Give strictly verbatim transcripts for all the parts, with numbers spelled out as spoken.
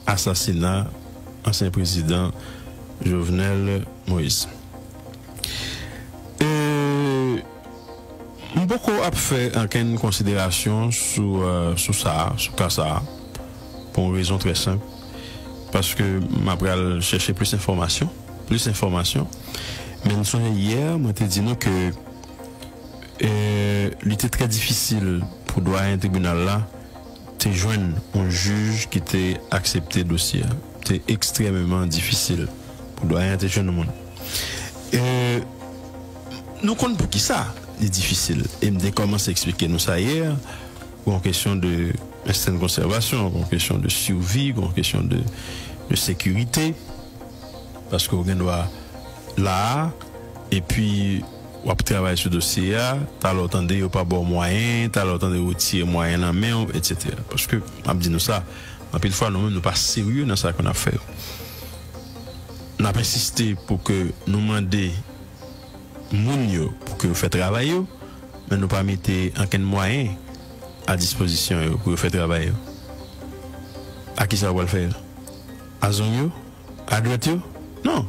asasina ansyen prezidan Jovenel Moïse. E, m poko ap fè ankenn konsiderasyon sou, euh, sou sa, sou ka sa, pou yon rezon trè senp. Paske m ap pral chèche plis enfòmasyon, plis enfòmasyon. Men m sonje yè, mwen te di nou ke, e, li te trè difisil pou dwayen tribinal la te jwenn yon jij ki te aksepte dosye a. Te ekstrèmeman difisil pou dwayen an te jwenn yon moun. E, nou konn poukisa li difisil. E m te kòmanse eksplike nou sa yè. Gon kesyon de ensten de konsèvasyon, gon kesyon de sivi, gon kesyon de, de sekirite. Paske w gen dwa la a, epi w ap travay sou dosye a, talè w tande yo pa ba w mwayen, talè w tande yo retire mwayen nan men w, etsetera. Paske, m ap di nou sa, anpil fwa nou menm nou pa serye nan sa ke n ap fè yo. N ap ensiste pou ke nou mande moun yo pou ke yo fè travay yo, men nou pa mete ankenn mwayen a dispozisyon yo pou yo fè travay yo. A kisa yo pral fè yo? A zong yo? A dwèt yo? Non.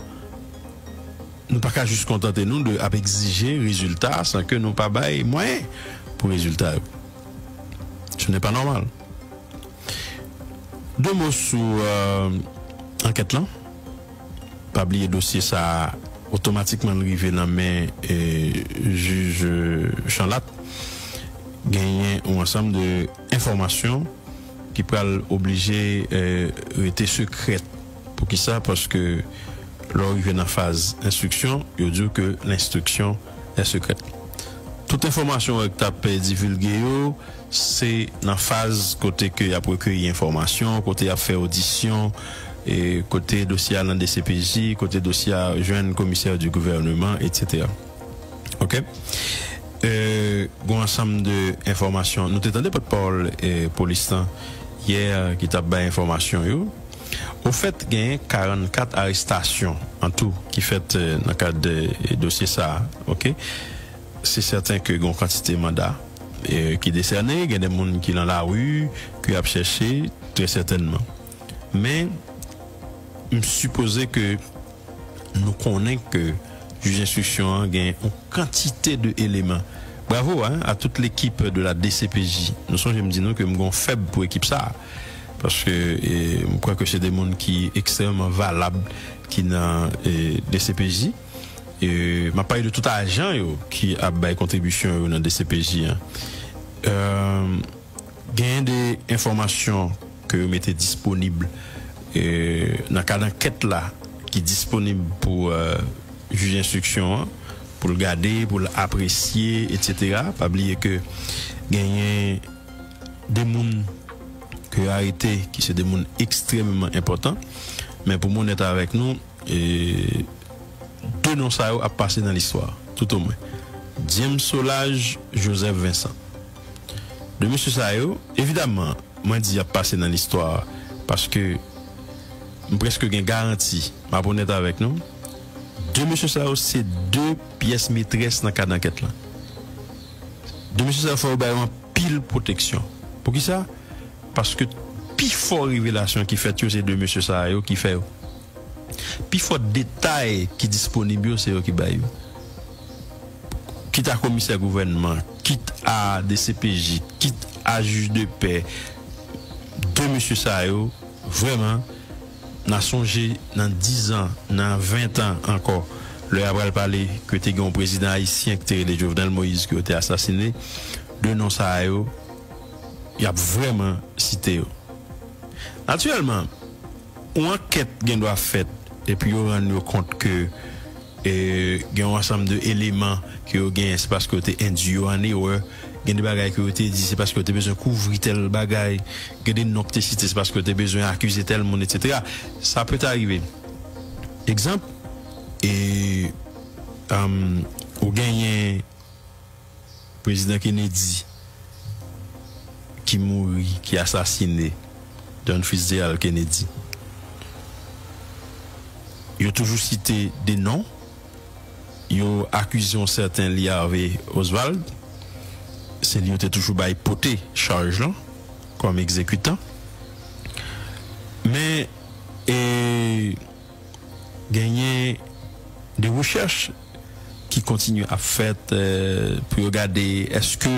Nou pa ka jis kontante nou de ap egzije rezilta san ke nou pa bay mwayen pou rezilta yo. Ce n'est pas normal. De mo sou, euh, ankèt lan. Pa bliye dosye sa a otomatikman l rive nan men, e, jij, e, Chanlat. Genyen yon ansanm de enfòmasyon ki pral oblije, e, rete sekrè. Poukisa? Paske lè w rive nan faz enstriksyon, yo di w ke l'instruction est secrète. Tout enfòmasyon w wè k t ap, e, divilge yo, se nan faz kote ke y ap rekeyi enfòmasyon, kote y ap fè odisyon, e kote dosye a nan D C P J, kote dosye a jwenn komisè du gouvernement, etsetera. Oke? E, gon ansanm de enfòmasyon. Nou te tande pòtpawòl, e, polis lan yè ki t ap bay enfòmasyon yo. Ofèt, genyen karannkat arestasyon an tou ki fèt, e, nan kad, e, dosye sa a. Oke? Se sèten ke gen yon kantite manda, e, ki desène, gen de moun ki nan lari, ke y ap chèche, trè sètènman. Men, m sipoze ke nou konnen ke jij enstriksyon an gen yon kantite de eleman. Bravo, hein, à toute l'équipe de la D C P J. Nou sonje m di nou ke m gen yon fèb pou ekip sa a. Paske, e, m kwè ke se de moun ki ekstrèmman valab ki nan, e, D C P J. E, m ap pale de tout ajan yo ki ap bay kontribisyon yo nan D C P J an. Euh, genyen de enfòmasyon ke yo mete disponib, e, nan kad ankèt la ki disponib pou, e, jij enstriksyon an, pou l gade, pou l apresye, etsetera. Pa bliye ke genyen de moun ke yo arete, ki se de moun ekstrèmeman enpòtan. Men pou m onèt avèk nou, e, de non sa yo ap pase nan listwa, toutomwen. James Solages, Joseph Vincent. De mesye sa yo, evidamman, mwen di y ap pase nan listwa, paske m prèske gen garanti, m ap onèt avèk nou, de mesye sa yo se de pyès metrès nan kad ankèt lan. De mesye sa yo fò yo ba yo anpil pwoteksyon. Poukisa? Paske pi fò revelasyon ki fèt yo, se de mesye sa yo ki fè yo. Pi fò detay ki disponib yo, se yo ki bay yo. Kit a komisè gouvènman, kit a D C P J, kit a jij de pè, de mesye sa yo, vrèman, n a sonje nan diz an, nan ven an ankò, lè y a pral pale ke te gen yon prezidan ayisyen ki te rele Jovenel Moïse, ke yo te asasine, de non sa yo, y ap vrèman site yo. Natirèlman, yon ankèt gen dwa fèt, epi yo rann yo kont ke, e, gen yon ansanm de eleman ke yo genyen, se paske yo te endui yo an erè. Gen de bagay ke yo te di, se paske yo te bezwen kouvri tèl bagay. Gen de non k te site, se paske yo te bezwen akize tèl moun, etsetera. Sa pèt arive. Egzanp, e, um, ou genyen Prezidan Kennedy ki mouri, ki asasine, John Fitzgerald Kennedy. Yo toujou site de non. Yo akize yon sèten Lee Harvey Oswald. Se li yo te toujou bay pote chaj lan kòm egzekitan. Men rechèch ki kontinye ap fèt, eh, pou yo gade èske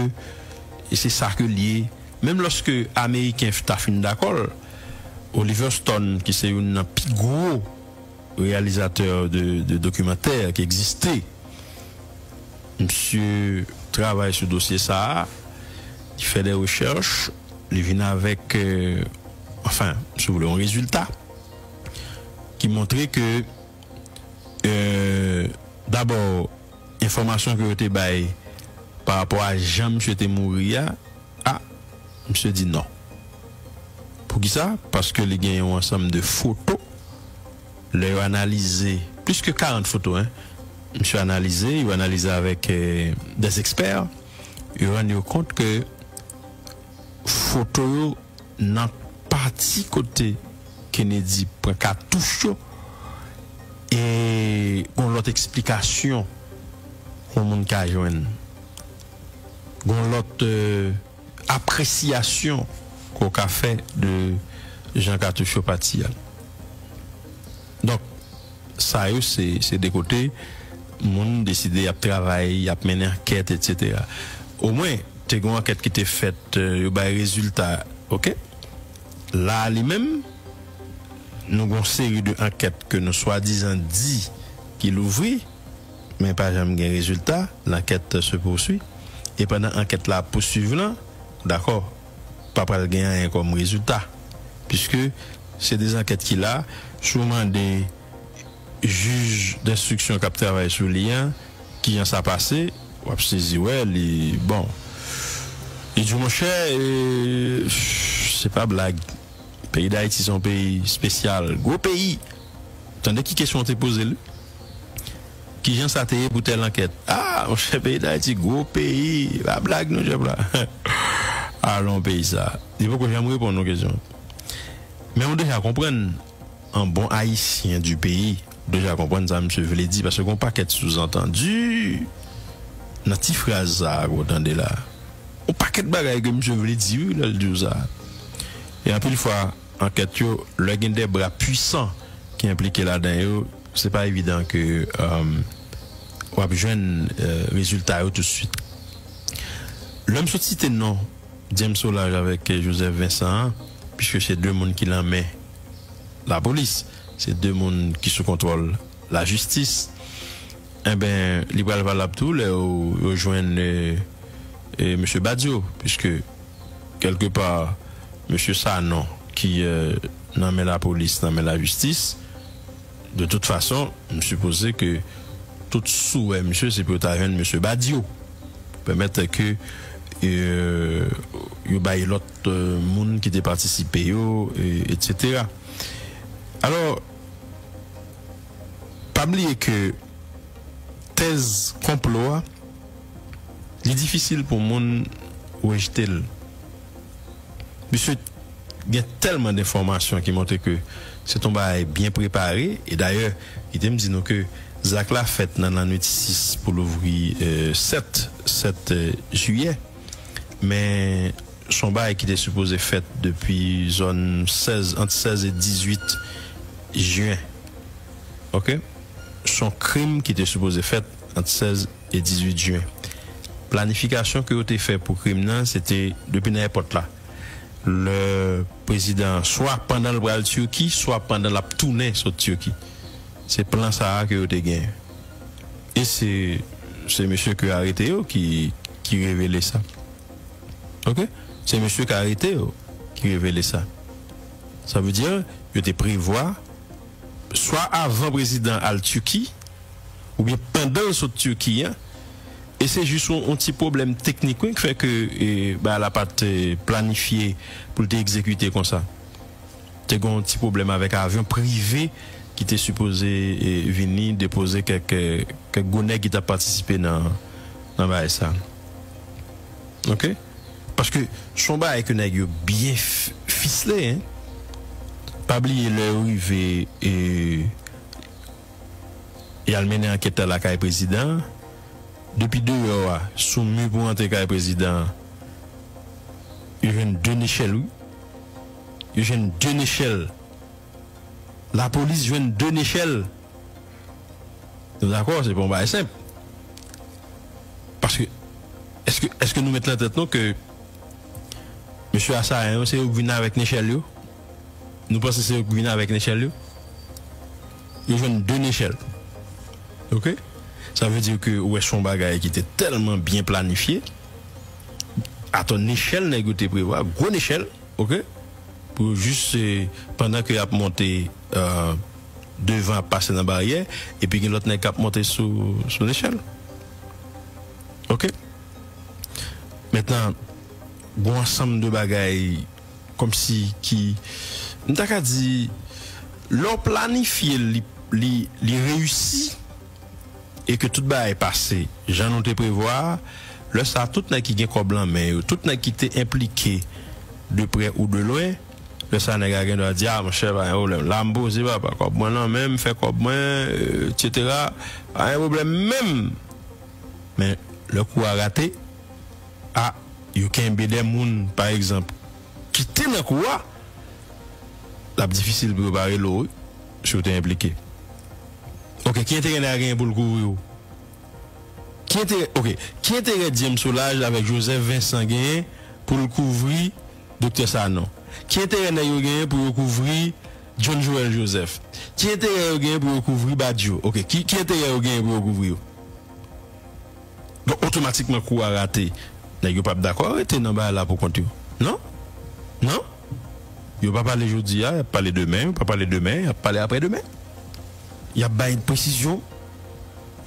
e se sa ke l ye. Menm lòske Ameriken ta fin dakò l, Oliver Stone, ki se youn nan pi gwo reyalizatè de, de dokimantè ki egziste, misye travay sou dosye sa a, li fè de rechèch, li vin avèk, eh, anfen, si w vle, yon rezilta ki montre ke, eh, dabò, enfòmasyon ke yo te bay pa rapò a jan misye te mouri a, a, misye di non. Poukisa? Paske li gen yon ansanm de foto. Lè yo analize, plis ke karant foto, en, misye analize, yo analize avèk, eh, des ekspè, yo rann yo kont ke foto yo nan pati kote Kennedy pran katouch yo, e gon lòt eksplikasyon yon moun ka jwenn. Gon lòt, eh, apresyasyon ke w ka fè de jan katouch yo pati a. Donk, sa yo se, se de kote moun deside y ap travay, y ap mennen ankèt, etsetera. Omwen, te gen yon ankèt ki te fèt, eh, yo bay rezilta, oke? La a li menm, nou gen yon seri de ankèt ke nou swadizan di ki louvri, men pa janm gen rezilta, l'enquête se poursuit. E pandan ankèt la ap pouswiv lan, dakò, pa pral gen anyen kòm rezilta. Piske se de zankèt ki la, si w mande jij denstriksyon k ap travay sou li an, kijan sa pase, w ap sezi wè li, bon. Li di w, monchè, e, se pa blag. Peyi Dayiti se yon peyi espesyal, gwo peyi. Tande ki kesyon w te poze l. Kijan sa te ye pou tèl ankèt? A, monchè, peyi Dayiti, gwo peyi. Pa blag, non, Jèp la. Alon, peyi sa. Li poko janm reponn yon kesyon. Men ou deja konprann, an bon ayisyen di peyi, ou deja konprann sa misye vle di, paske gon pakèt souzantandi nan ti fraz sa a ke w tande la. Yon pakèt bagay ke misye vle di, wi, lè l di w sa. E anpil fwa, ankèt yo, lè gen de bra pwisan ki enplike ladan yo, se pa evidan ke, um, w ap jwenn, eh, rezilta yo toutswit. Lè m sot site non James Solages avèk, eh, Joseph Vincent an, piske se de moun ki nan men lapolis, se de moun ki sou kontwòl lajistis, enben, li pral valab tou lè yo, yo jwenn, eh, eh, mesye Badio, piske, kèlkepa, mesye Sanon, ki, eh, nan men lapolis, nan men lajistis, de tout fason, m sipoze ke tout souwè misye, se pou yo ta jwenn mesye Badio, pou pèmèt ke, eh, yo bay lòt, eh, moun ki te patisipe yo, eh, etsetera. Alò, pa bliye ke tèz konplo a, li difisil pou moun rejte l. Misye gen tèlman denfòmasyon ki montre ke se t on bagay byen prepare. E dayè, kite m di nou ke zak la fèt nan lannwit sis pou louvri, eh, sèt, sèt, eh, jiyè. Men s on bagay ki te sipoze fèt depi zòn sèz, ant sèz e dizuit jen. Oke? S on krim ki te sipoze fèt ant sèz e dizuit jen. Planifikasyon ke yo te fè pou krim nan, se te depi nan èpòt la. Lè prezidan an, swa pandan l pral Tiki, swa pandan l ap tounen sot Tiki. Se plan sa a ke yo te genyen. E se, se mesye ke arete yo ki, ki revele sa. Oke? Se mesye k arete yo ki revele sa. Sa vle di, yo te prevwa, swa avan prezidan al Tiki, oubyen pandan l sot Tiki a, e se jis yon, yon ti pwoblèm teknik, wi, k fè ke, e, bagay la pa t, e, planifye pou l te egzekite konsa. Te gen yon ti pwoblèm avèk avyon prive ki te sipoze, e, vini depoze kèk, e, kèk gwo nèg ki t ap patisipe nan, nan bagay sa. Oke? Paske s on bagay ke nèg yo byen f-, fisle, en. Pa bliye lè yo rive, e, y al mennen ankèt la lakay prezidan an. Depi deyò a, sou mi pou antre kay prezidan an, yo jwenn de nechèl, wi. Yo jwenn de nechèl. Lapolis jwenn de nechèl. Nou dakò, se pa yon bagay senp. Paske, èske, èske nou met nan tèt nou ke mesye Asayen yo, se yo k vin avèk nechèl yo? Nou panse se yo k vin avèk nechèl yo? Yo jwenn de nechèl. Oke? Sa vle di ke ou wè se yon bagay ki te tèlman byen planifye. Atò, nechèl nèg yo te prevwa, gwo nechèl, oke? Pou yo jis, eh, pandan ke y ap monte, eh, devan, ap pase nan baryè, epi gen lòt nèg k ap monte sou, sou nechèl. Oke? Mentnan, gon ansanm de bagay kòmsi ki, m ta ka di, lè w planifye l, li, li, li reyisi, e ke tout bagay pase jan nou te prevwa a, lè sa a, tout nèg ki gen kòb lan men yo, tout nèg ki te enplike de prè ou de lwen, lè sa a, nèg la gen dwa di, "A, monchè, pa gen pwoblèm. La, m poze, papa, kòb mwen nan men m, fè kòb mwen, euh, et cetera. Pa gen pwoblèm menm." Men, lè kou a rate, a, yo kenbe de moun, pa egzanp, ki te nan kou a, l ap difisil pou yo pa rele w, wi, si w te enplike. Oke, ki enterè nèg la genyen pou l kouvri w? Ki enterè, oke, ki enterè James Solages avèk Joseph Vincent genyen pou l kouvri Doktè Sanon? Ki enterè nèg yo genyen pou yo kouvri John Joël Joseph? Ki enterè yo genyen pou yo kouvri Badio? Oke, ki, ki enterè yo genyen pou yo kouvri yo? Donk, otomatikman, kou a rate. Nèg yo p ap dakò rete nan bagay la pou kont yo. Non? Non? Yo pa pale jodi a, y ap pale demen, yo pa pale demen, y ap pale apre demen. Y ap bay presizyon.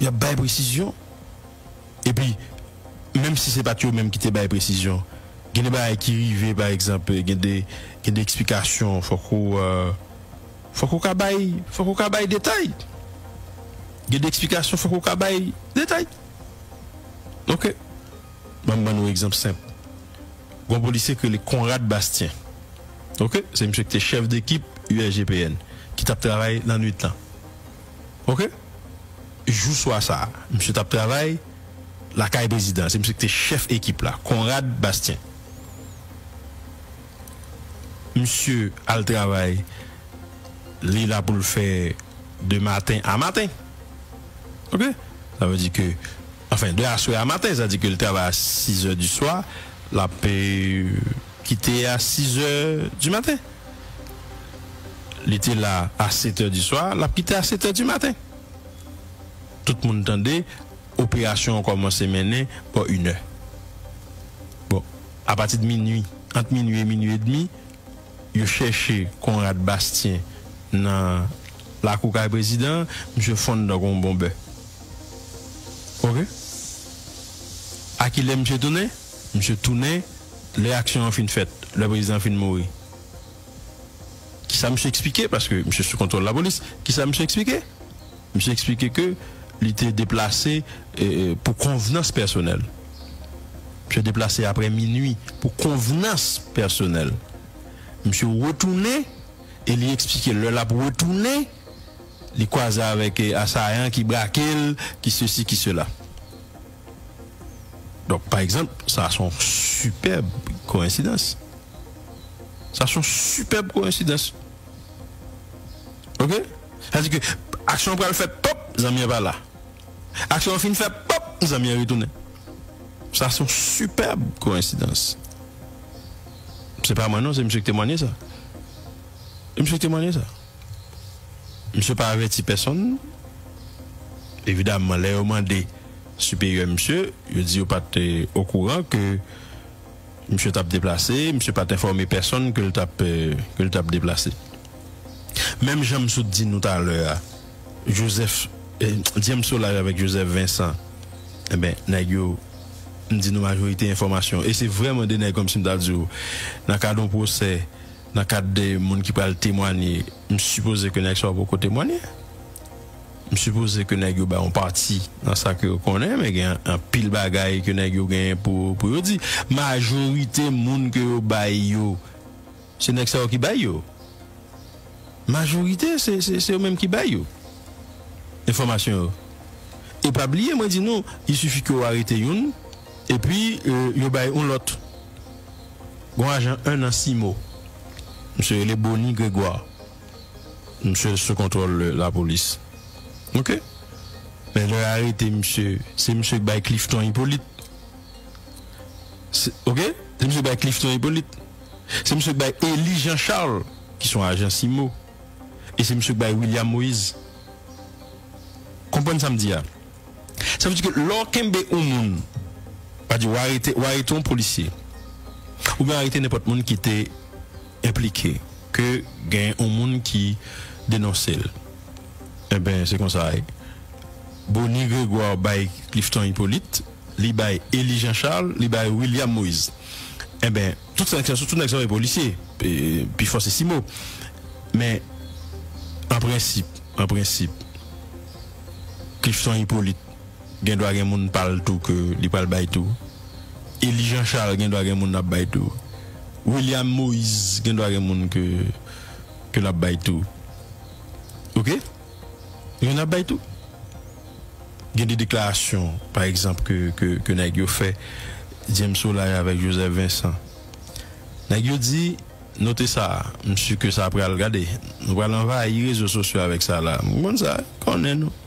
Y ap bay presizyon. Epi, menm si se pa t yo menm ki te bay presizyon, gen de bagay ki rive, pa egzanp, gen de, gen de eksplikasyon, fòk ou, euh, fòk ou ka bay, fòk ou ka bay detay. Gen de eksplikasyon, fòk ou ka bay detay. Oke. Ban m ban nou egzanp senp. Gon polisye ki rele Conrad Bastien. Oke? Se misye ki te chèf dekip U S G P N, ki t ap travay lannwit lan. Oke? Jou swa sa a, misye t ap travay lakay prezidan. Se misye ki te chèf ekip la, Conrad Bastien. Misye al travay, li la pou l fè de maten a maten. Oke? Sa vle di ke, anfen, de aswè a maten, sa di ke l travay a sizè di swa, l ap, eh, kite a sizè di maten. Li te la a setè di swa, l ap kite a setè di maten. Tout moun tande, operasyon an kòmanse mennen bò inè. Bon, apati de minui, ant minui e minui edmi, yo chèche Conrad Bastien nan lakou kay prezidan, misye fonn tankou yon bon bè. Oke? A kilè misye tounen? Misye tounen lè aksyon an fin fèt, lè prezidan an fin mouri. Kisa misye eksplike? Paske misye sou kontwòl lapolis. Kisa misye eksplike? Misye eksplike ke li te deplase, eh, eh, pou konvnans pèsonèl. Misye deplase apre minui pou konvnans pèsonèl. Misye retounen e li eksplike lè l ap retounen, li kwaze avèk, eh, asayan ki brake l, ki sesi, ki sela. Donk, pa egzanp, sa se yon sipèb koyensidans. Sa se yon sipèb koyensidans. Oke? Sa di ke aksyon an pral fèt, pòp, zanmi an pa la. Aksyon an fin fèt, pòp, zanmi an retounen. Sa se yon sipèb koyensidans. Se pa mwen non, se misye ki temwanye sa. Se misye ki temwanye sa. Misye pa avèti pèsonn. Evidamman, lè yo mande siperyè misye, yo di yo pa t, eh, okouran ke misye t ap deplase, misye pa t enfòme pèsonn ke l t ap, eh, ke l t ap deplase. Menm jan m sot di nou talè a, Joseph, eh, James Solages avèk Joseph Vincent, enben, nèg yo, m di nou majorite enfòmasyon. E se vrèman de nèg kòmsi m ta di w, nan kad yon pwosè, nan kad de moun ki pral temwanye, m sipoze ke nèg sa yo poko temwanye. M sipoze ke nèg yo bay yon pati nan sa ke yo konnen, men gen anpil bagay ke nèg yo genyen pou, pou yo di. Majorite moun ke yo bay yo, se nèg sa yo ki bay yo. Majorite, se, se, se yo menm ki bay yo enfòmasyon yo. E pa bliye, mwen di nou, il suffit ke yo arete youn, epi, euh, yo bay yon lòt. Gon ajan enn an Simo. Misye rele Bony Grégoire. Misye sou kontwòl lapolis. Oke? Men lè yo arete misye, se misye k bay Clifton Hyppolite. Se, oke? Se misye k bay Clifton Hyppolite. Se misye k bay Élie Jean Charles, ki se yon ajan CIMO. E se misye k bay William Moïse. Konprann sa m di a. Sa vle di ke lè w kenbe yon moun, pa di w arete, w arete yon polisye, oubyen w arete nenpòt moun ki te enplike, ke gen yon moun ki denonse l. Enben, se konsa a ye. Bony Grégoire bay Clifton Hyppolite, li bay Élie Jean Charles, li bay William Moïse. Enben, tout sa, tout nèg sa yo polisye, e, pifò se CIMO. Men, an prensip, an prensip, Clifton Hyppolite gen dwa gen moun pa l tou ke li pral bay tou. Élie Jean Charles gen dwa gen moun l ap bay tou. William Moïse gen dwa gen moun ke, ke l ap bay tou. Oke? Gen moun l ap bay tou. Gen de deklarasyon, pa egzanp, ke, ke, ke nèg yo fè, James Solages avèk Joseph Vincent. Nèg yo di, note sa, m si ke sa pral, gade, nou pral anvayi rezo sosyo avèk sa la. M konn sa, konnen nou.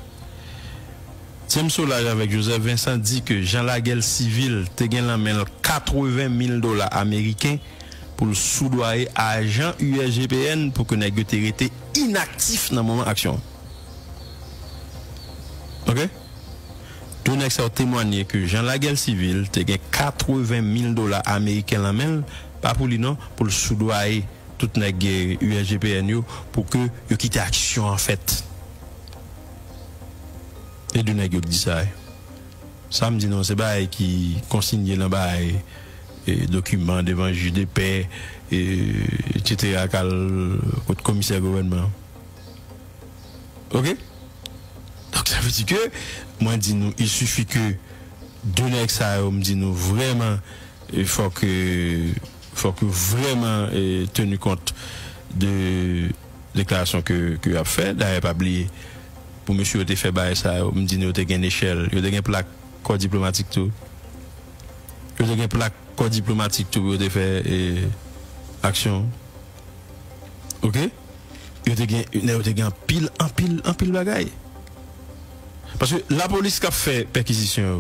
James Solages avèk Joseph Vincent di ke Jean Laguel Civil te gen nan men l katreven mil dola ameriken pou l soudwaye ajan U S G P N pou ke nèg yo te rete inaktif nan moman aksyon an. Oke? De nèg sa yo temwanye ke Jean Laguel Civil te gen katreven mil dola ameriken nan men l, pa pou li non, pou l soudwaye tout nèg, eh, U S G P N yo pou ke yo kite aksyon an fèt. E de nèg yo k di sa, wi. Sa m di nou, se bagay ki konsinye nan bagay, eh, dokiman devan jij de pè, eh, et cetera, k al kot komisè gouvènman. Oke? Donk, sa vle di ke, mwen di nou, il suffit que de nèg sa yo, m di nou, vrèman, e fòk, e, fòk yo vrèman, e, tenu kont de deklarasyon ke, ke y ap fè. Dayè, pa bliye, pou mesye yo te fè bagay sa yo, m di nou, yo te gen nechèl, yo te gen plak kò diplomatik tou. Yo te gen plak kò diplomatik tou pou yo te fè, e, aksyon. Oke? Yo te gen, yo te gen anpil, anpil, anpil bagay. Paske lapolis k ap fè pèkizisyon yo,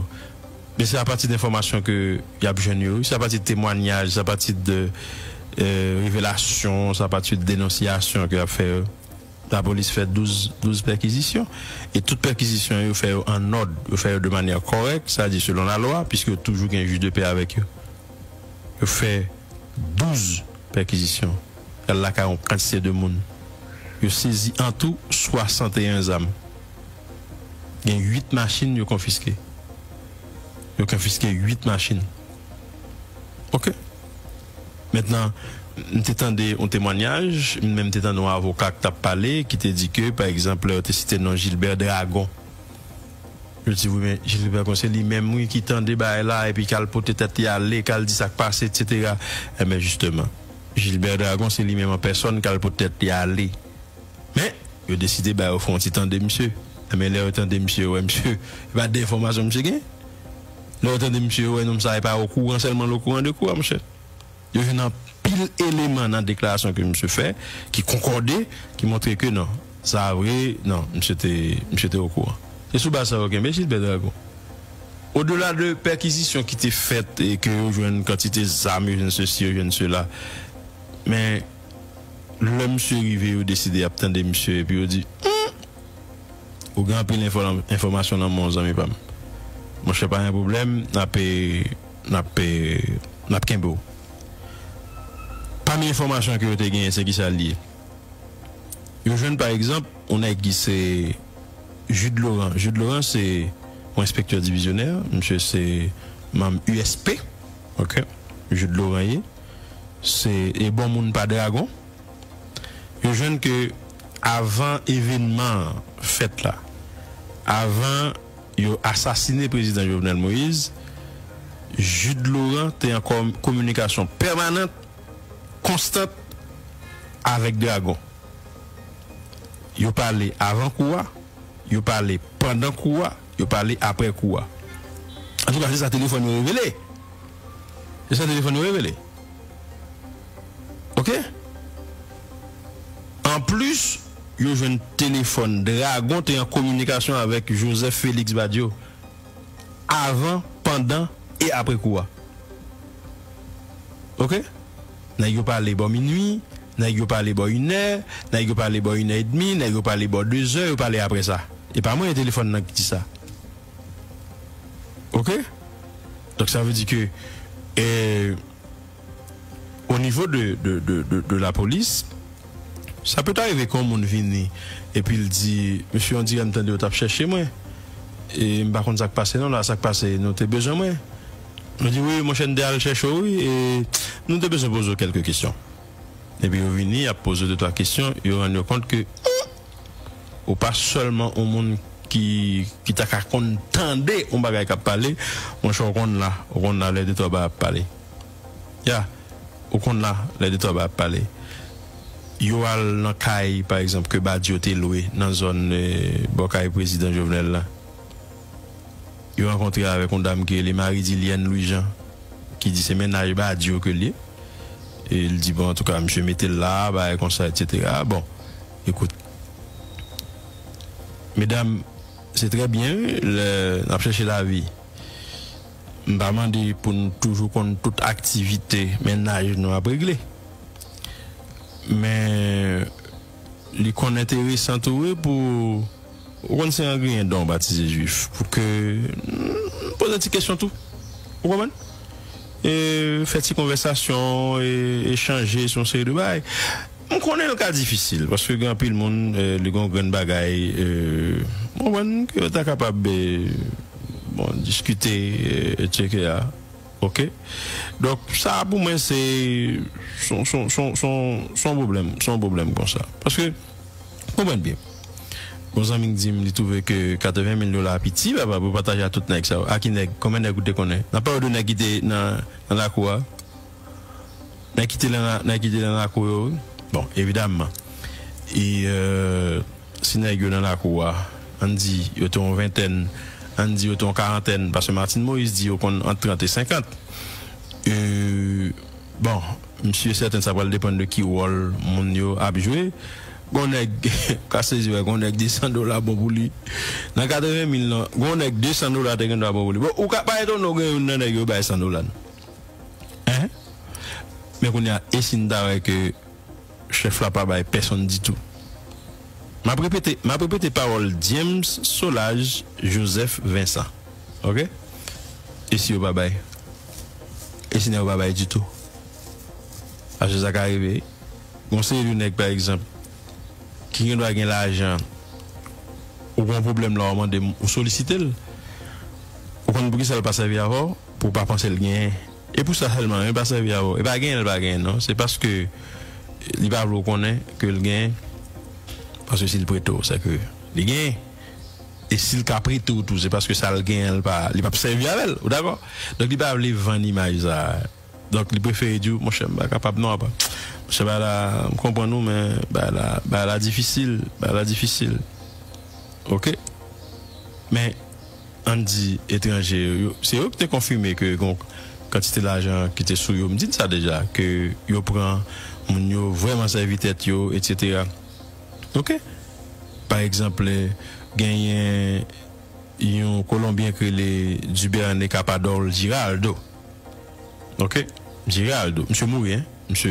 men se apati de enfòmasyon ke y ap jwenn yo, se apati de temwanyaj, se apati de, eh, revelasyon, se apati de denonsiyasyon ke y ap fè yo. Lapolis fè douz, douz pèkizisyon, e tout pèkizisyon yo fè yo an òd, yo fè yo de manyè kòrèk, sa di selon lalwa, piske yo toujou gen jij de pè avèk yo. Yo fè douz pèkizisyon. Y al lakay yon kantite de moun. Yo sezi antou swasanteyen zam. Gen uit machin yo konfiske. Yo konfiske uit machin. Oke. Mentnan, m te tande yon temwanyaj, m menm te tande yon avoka k t ap pale, ki te di ke, pa egzanp, lè yo te site non Gilbert Dragon, yo di, wi, men Gilbert Dragon, se li menm, wi, ki tande bagay la, epi k al pote tèt li ale, k al di sa k pase, et cetera. Enben, jisteman, Gilbert Dragon, se li menm an pèsòn k al pote tèt li ale. Men, yo deside ba yo fè yon ti tande misye. Enben, lè yo tande misye, yo wè misye, e pa de enfòmasyon misye gen. Lè yo tande misye, yo wè nonm sa, e pa okouran sèlman l okouran de kou a, monchè. Yo jwenn anpil eleman nan deklarasyon ke misye fè, ki konkòde, ki montre ke non, sa vre, non, misye te, misye te okouran. Se sou baz sa yo kenbe Gilbert Dragon. Odela de pèkizisyon ki te fèt e ke yo jwenn kantite zam, yo jwenn sesi, yo jwenn sela. Men, lè misye rive, yo deside y ap tande misye, epi yo di, hmm, ou gen anpil enfò-, enfòmasyon nan men w, zanmi pa m. Monchè, pa gen pwoblèm, n ap, n ap, n ap kenbe w. Pami enfòmasyon ke yo te genyen, se kisa l ye? Yo jwenn, pa egzanp, yon nèg ki se Jude Laurent. Jude Laurent se yon enspektè divizyonè, misye se manm U S P, oke? Jude Laurent ye. Se, e bon moun pa Dragon. Yo jwenn ke avan evènman an fèt la, avan yo asasine prezidan Jovenel Moïse, Jude Laurent te an kòm-, kominikasyon pèmanant, konstant avèk Dragon. Yo pale avan kou a, yo pale pandan kou a, yo pale apre kou a. Antouka, se sa telefòn yo revele. Se sa telefòn yo revele. Oke? Anplis, yo jwenn telefòn Dragon te an kominikasyon avèk Joseph Félix Badio avan, pandan e apre kou a. Oke? Nèg yo pale bò minui, nèg yo pale bò inè, nèg yo pale bò inè edmi, nèg yo pale bò dezè, yo pale apre sa. E pa mwen e telefòn nan ki di sa. Oke? Donk sa vle di ke, eh, o nivo de, de, de, de, de lapolis, sa pè ta rive ke yon moun vini epi l di, "Mesye, on dirè m tande yo t ap chèche mwen. E m pa konn sa k pase non la, sa k pase, nou te bezwen mwen." Mwen di, "Wi, monchè, n te al chèche w, wi, e nou te bezwen poze w kèlke kesyon." Epi yo vini, y ap poze de twa kesyon, yo rann yo kont ke, hmm, ou pa sèlman yon moun ki, ki ta ka konn tande yon bagay k ap pale, monchè, ou konn la, ou konn la lè de twa bagay ap pale. Ya, ou konn la lè de twa bagay ap pale. Yo al nan kay, pa egzanp, ke Badio te lwe nan zòn, eh, bò kay prezidan Jovenel la. Yo rankontre avèk yon dam ki rele Marie Dilienne Louis Jean, ki di se mennaj Badio ke l ye. E l di, bon, antouka, misye mete l la, bagay konsa, etsetera. Bon, ekout, medam, se trè byen, wi, lè n ap chèche lavi. M pa mande pou n toujou konn tout aktivite mennaj nou ap regle. Men, li konn enteresan tou, wi, pou, ou konn se an griyen dan w batize jwif, pou ke, mm, poze ti kesyon tou. Ou konprann? E fè ti konvèsasyon, e echanje sou yon seri de bagay. M konnen l ka difisil, paske gen anpil moun, eh, li gen yon grenn bagay, eh, ou konprann, ke yo ta kapab, eh, bon, diskite, eh, etsetera. Oke? Donk, sa pou mwen, se, se yon, se yon, se yon, se yon, se yon pwoblèm, se yon pwoblèm konsa. Paske, konprann byen. Yon zanmi k di m, li twouve ke katreven mil dola piti, papa, pou pataje a tout nèg sa yo. A ki nèg? Konbyen nèg ou te konnen? N ap pale de nèg ki te nan, nan lakou a. Nèg ki te nan, nèg ki te nan lakou yo, wi. Bon, evidamman. E, euh, si nèg yo nan lakou a, ann di, yo te yon ventèn, ann di, yo te yon karantèn, paske Martine Moïse di yo konn ant trant e senkant. E, bon, m si e sèten sa pral depann de ki wòl moun yo ap jwe. Gon nèg, ka sezi wè, gon nèg de san dola bon pou li. Nan katreven mil lan, gon nèg de san dola te gen dwa bon pou li. Bon, ou ka pa etone w gen youn nan nèg yo bay san dola, non. Hein? Men kounye a, e si n ta wè ke chèf la pa bay pèsonn ditou? M ap repete, m ap repete pawòl James Solages Joseph Vincent. Oke? E si yo pa bay? E si nèg yo pa bay ditou? Paske sa ka rive. Gon seri de nèg, pa egzanp, ki gen dwa gen lajan, ou gen yon pwoblèm la, ou mande m, ou solisite l, ou konn poukisa l pa sèvi avè w? Pou w pa panse l genyen. E pou sa sèlman, men pa sèvi avè w. E pa genyen l pa genyen, non. Se paske li pa vle w konnen ke l genyen. Paske si l prete w, se ke li genyen. E si l ka prete w tou, se paske sa l genyen, l pa, li p ap sèvi avè l. Ou dakò? Donk, li pa vle vann imaj sa a. Donk, li prefere di w, "Monchè, m pa kapab non, apa. Monchè, bagay la, m konprann ou, men bagay la, bagay la difisil, bagay la difisil." Oke? Men, ann di etranje yo, yo, se yo ki te konfime ke gon kantite lajan ki te sou yo. M di n sa deja, ke yo pran moun yo vrèman sèvi tèt yo, etsetera. Oke? Pa egzanp, genyen yon Kolonbyen ki rele Duberne Capador Giraldo. Oke? Giraldo. Misye mouri, en. Misye